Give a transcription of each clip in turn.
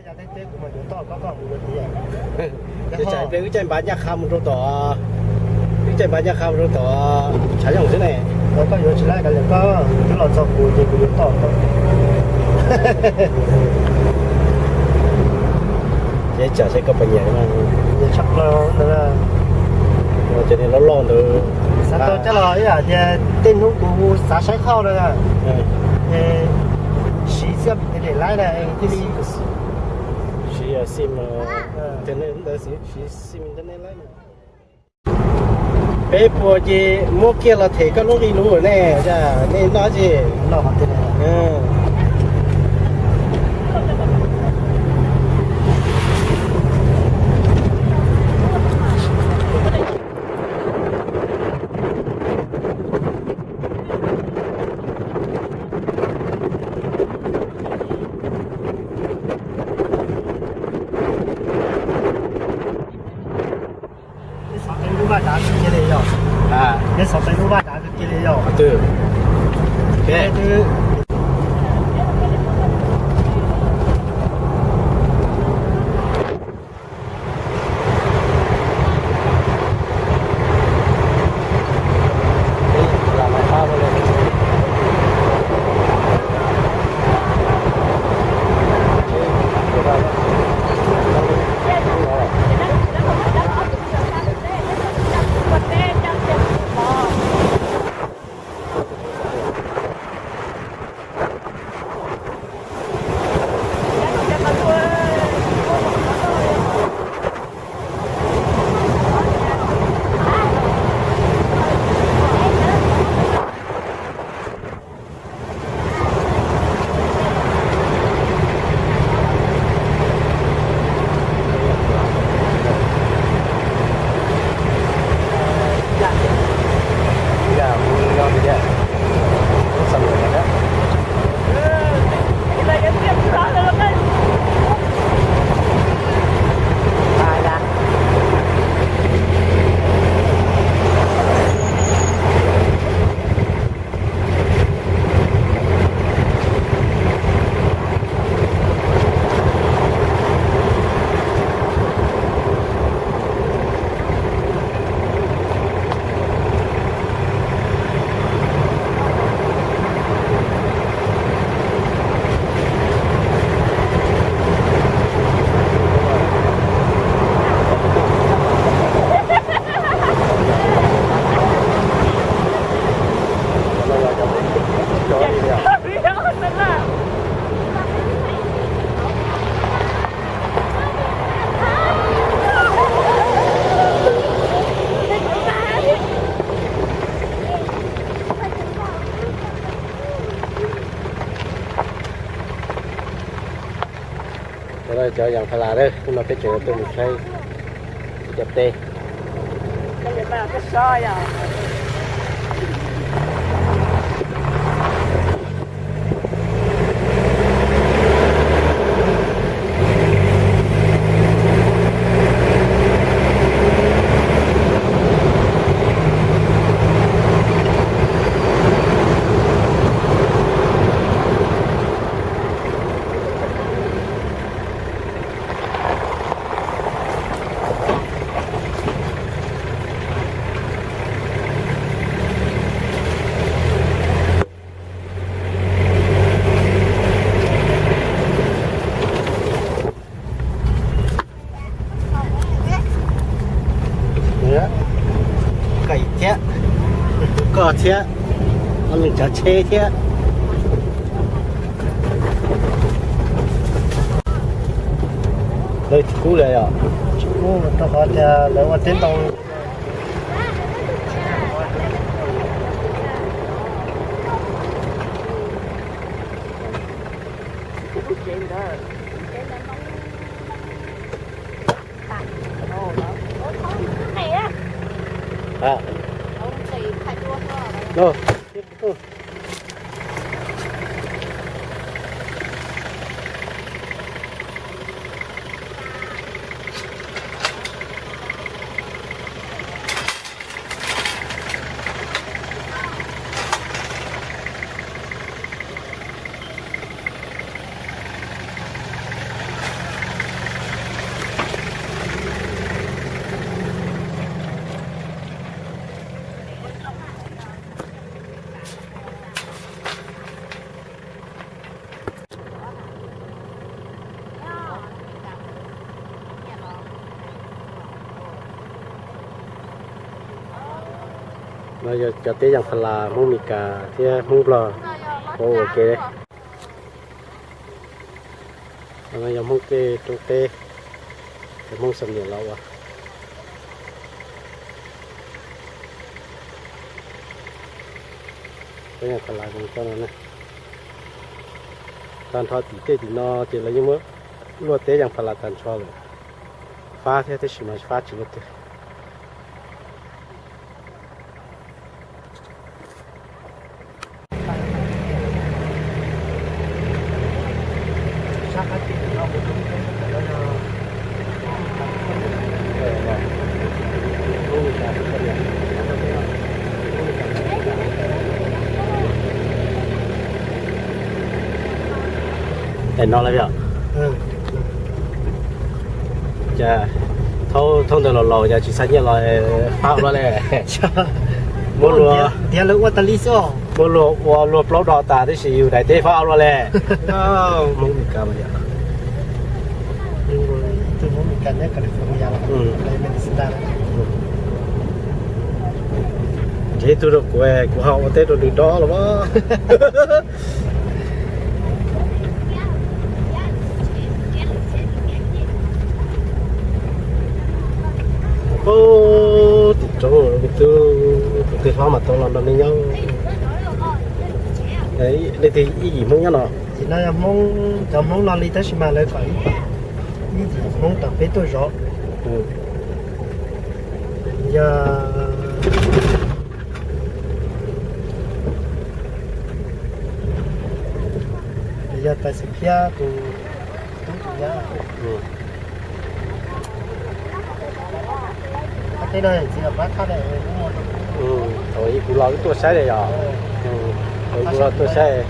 Teb kuv mas yuav toj koj, koj mus yuav tiag. Ces tsam peb wb caij npav ncaj qha mus rau tom, wb caij npav ncaj qha mus rau tom tshav yooj xwb ne. Koj yuav tsis laib kav liam koj, twb los txog kuv ces kuv yuav toj koj. Ces tsam seb koj puas nyiam. Nyiam tshaj plaws ntawd. Ces niag loj loj ntawd. Xav tau coj los ib yam tias tej hnub kuv xav saib khauj na. Siv xiab me internet laib na thiaj li. Siv xim internet ntawd, siv xim internet laib na. Peb puas ces muab kiag los them koj lub nqi lus ne, nej noj tsis noj. Peb xov peb lub vaj dav kawg kiag li yog. Peb xov peb lub vaj dav kawg kiag li yog. Cov yas pha las, hnub no peb tseem tuaj mus saib cov teb. Koj thiab, koj thiab, ob leeg tsav tsheb thiab. Lawv tsis kub li os. Tsis kub rau qhov tias lawv ua teb ntoo. No yog cov teb yas pha las Hmoob Mes Kas thiab Hmoob Nplog ua ua ke. No yog Hmoob tej roob teb, cov Hmoob xam niam los ua. Teb yas pha las zoo li cov no na. Tag nrho tim tej tim no ces lawv yeej muab luaj teb yas pha las tag nrho lawm. Fab thiab tab sis mas fab tsis luaj twg. Es no lawm yom? Cas thaum ntawd los laus cas tsis xa nyiaj los fab ua luaj li. Muab luag, tias lawv ua tas li xwb. Muab luag ua luag plaub do tas tab sis yus daim teb fab ua luaj li. Hmoob Mes Kas mas yom. Ces ib tug rau kuv, kuv ho ua teb rau nws dob los mas. Pab tim roob, tus, tus twg hlob mas tau los nrog nej nyob. Leej twg ib yim Hmoob nyob no? Tim no yog Hmoob, cov Hmoob no li tab sis mas lawv kom ib yim Hmoob tom peb tuaj zov. Yog, yog tais xwm thiab tus tub tus nyab. Tej no txiv los pab thaj. Thaum ub kuv los wb tuaj saib li yom. Thaum ub kuv los tuaj saib.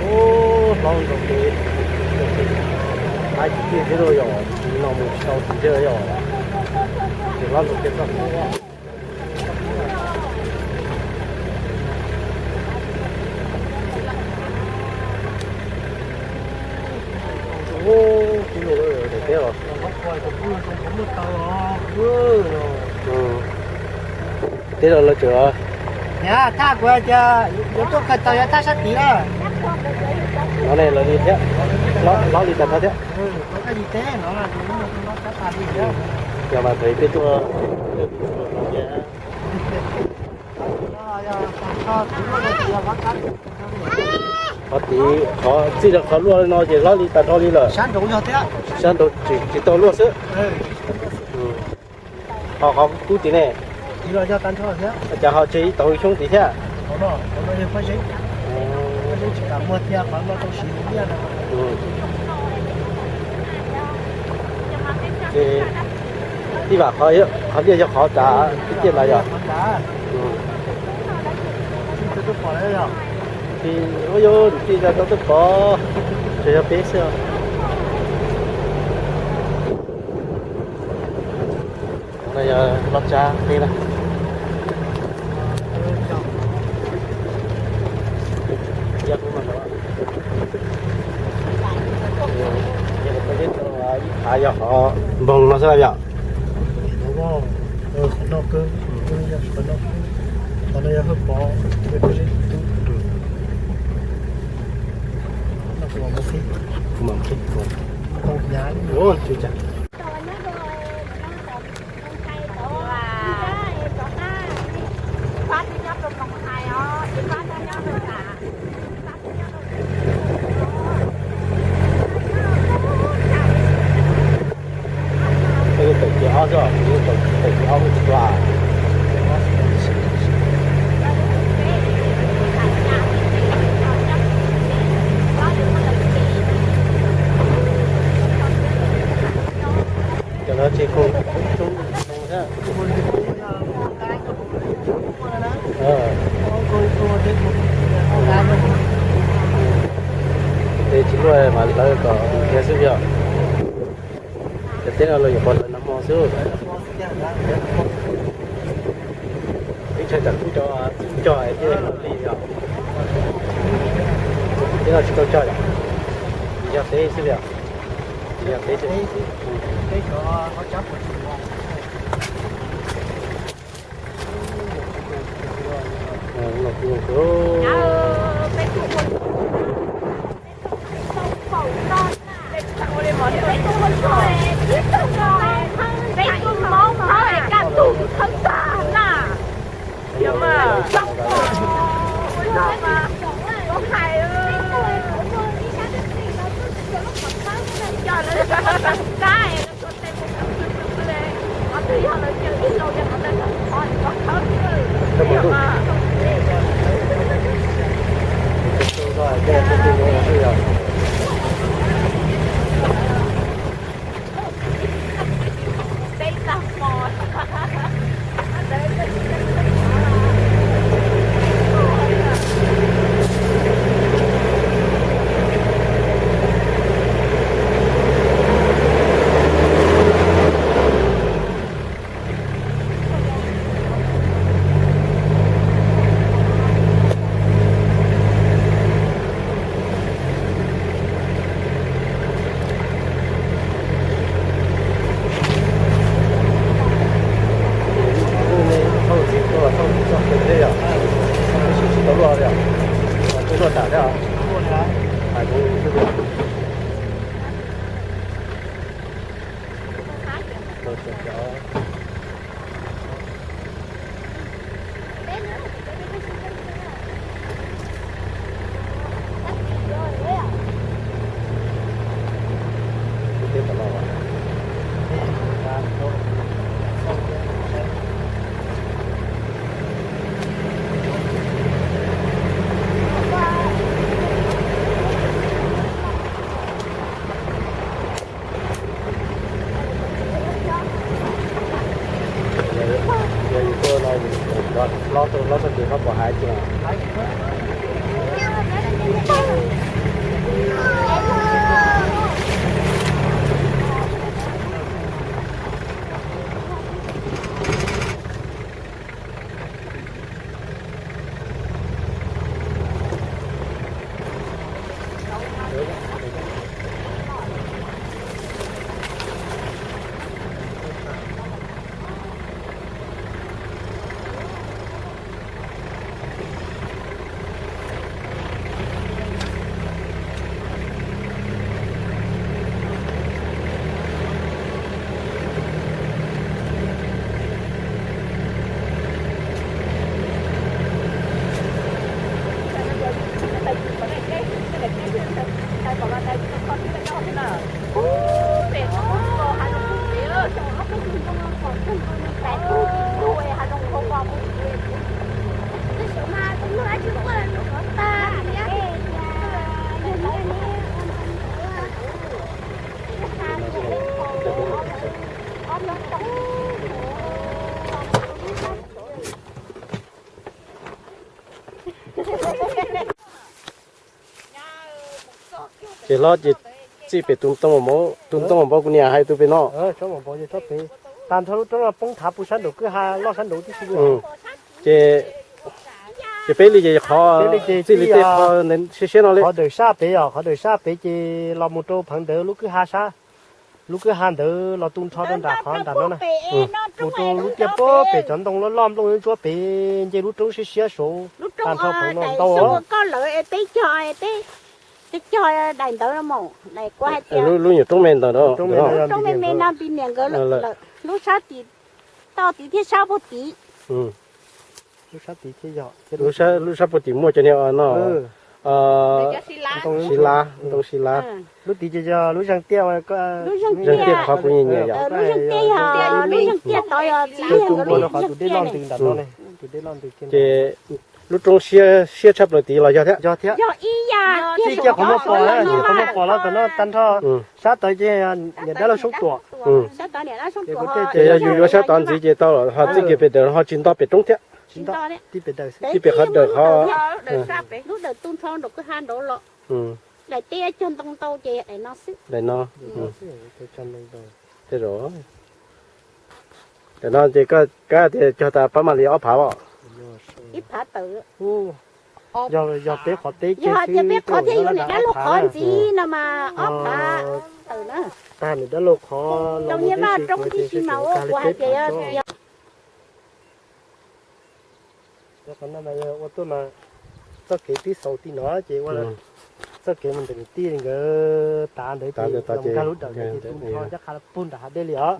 Ub, hlob nrog peb, hais kwv tij thiab los yog tsis no mus tsis tau tid thiab yog, ces hlob nrog peb txoj koob. Ub, kuv lus daim teb os. Teb los lawv tseem, thaj kuv hais tias yuav tuaj khaws taws yog thaj sab tid na. No ne lawv li thiab, hlob li tag nrho thiab. Yog mas thaum peb tuaj, qhov tid qhov txij rau qhov luaj no ces hlob li tag nrho li lawm. Sab nraud tsis tau luaj xwb. Ho qhov kub tid ne? Cas ho tseg ib tauv xyoob tid thiab? Ces tib vam qhov liaj yog qhov tsav tiag tiag mas yog. Ces ua yog niam tij tau twb pom, tsuas yog peb xwb. No yog los tsa teb na. Ib qhov yog qhov npoog no xwb yom. Qhov no yog Hawj Pov, kuv mam qhib, kuv mam qhib, kuv mam qhib. Tawm ces ob xwb, tawm ces ob tsis tuaj. Cov no tsis khoom. Ces tsis muaj mas lawv kom thiab xwb yog. Cov teb no los yuav pom lawv nag hmo xwb. Ib txhia tsam kuj cov txij cog thiaj li yog. Teb no tsis tau cog yom? Tsis yog teb xwb li os. Tsis yog teb xwb. Yog yus tuaj no yus los txog ces koj pom hais tias Ces hlob ces txij pem tus ntoo, tus ntoo npaum kuv niam hais tus pem no. Tag nrho lub roob no poob thav puag sab nraum kwj ha loj sab nraud tib si. Ces, ces peb li ces qhov txij li tej qho siab siab no li. Qhov dawm sab pem os, qhov dawm sab pem ces los mus rau pheev ntawd lub kwj ha sab. Lub kwj ha ntawd los tu nrho rau nram qhov nram no na. Mus rau lub tiaj puag pem cov ntoo loj loj nplooj ntsuab pem nce lub roob siab siab saud, tag nrho pem no ntau. Koj lawv es peb cog, peb cog daim ntawd mus, daim kuv hais tias lub nyuam roob me ntawd, roob me me no pis niam nkawd lawm, lub sab tim toj tid thiab sab puag tid. Lub sab tim thiab yog, lub sab puag tim muaj cov niag no, siv lav, ntoo siv lav. Lub tid ces yog lub zeeg tiaj, lub zeeg tiaj qhov kuv nyiam nyiam yom. Lub zeeg tiaj yog, lub zeeg tiaj tod yog tu npua rau qhov tus dej loj ntws nram no ne, tus dej loj ntws kiag. Ces lub roob siab siab tshaj plaws tid los yog thiab. Yog thiab, txij kiag qhov muaj pos, qhov muaj pos los tom no tag nrho, sab tod ces niam dab laug Soob Tuam. Ces yog yus yuav sab tod ntxiv ces tau lawm, ho txij kiag pem daws ho tsis nto pem roob thiab. Txij pem qhov daws qhov, lub daws tu nrho nraum kwj ha nraud los. Daim teb cog ntoo ntau ces daim no xwb. Daim no. Tej zaum daim no ces koj tias cog tas pab mam li ob phav os. Ib phav tawm. Yog, yog peb qhov teb, yog hais tias peb qhov thiaj yuav niam dab laug qhov ntxiv no mas ob phav tawm na. Tag niam dab laug qhov los mus tib si kuv tias sib kuv tag li peb phav. Qhov no mas yog ua tuaj mas txoj kev twb xaus tim no ces ua txoj kev mus ntawm niam tij nkawd tav ntawd ces nkag lub dawm ntawd ces tu nrho ncaj qha puag nram hav dej li os.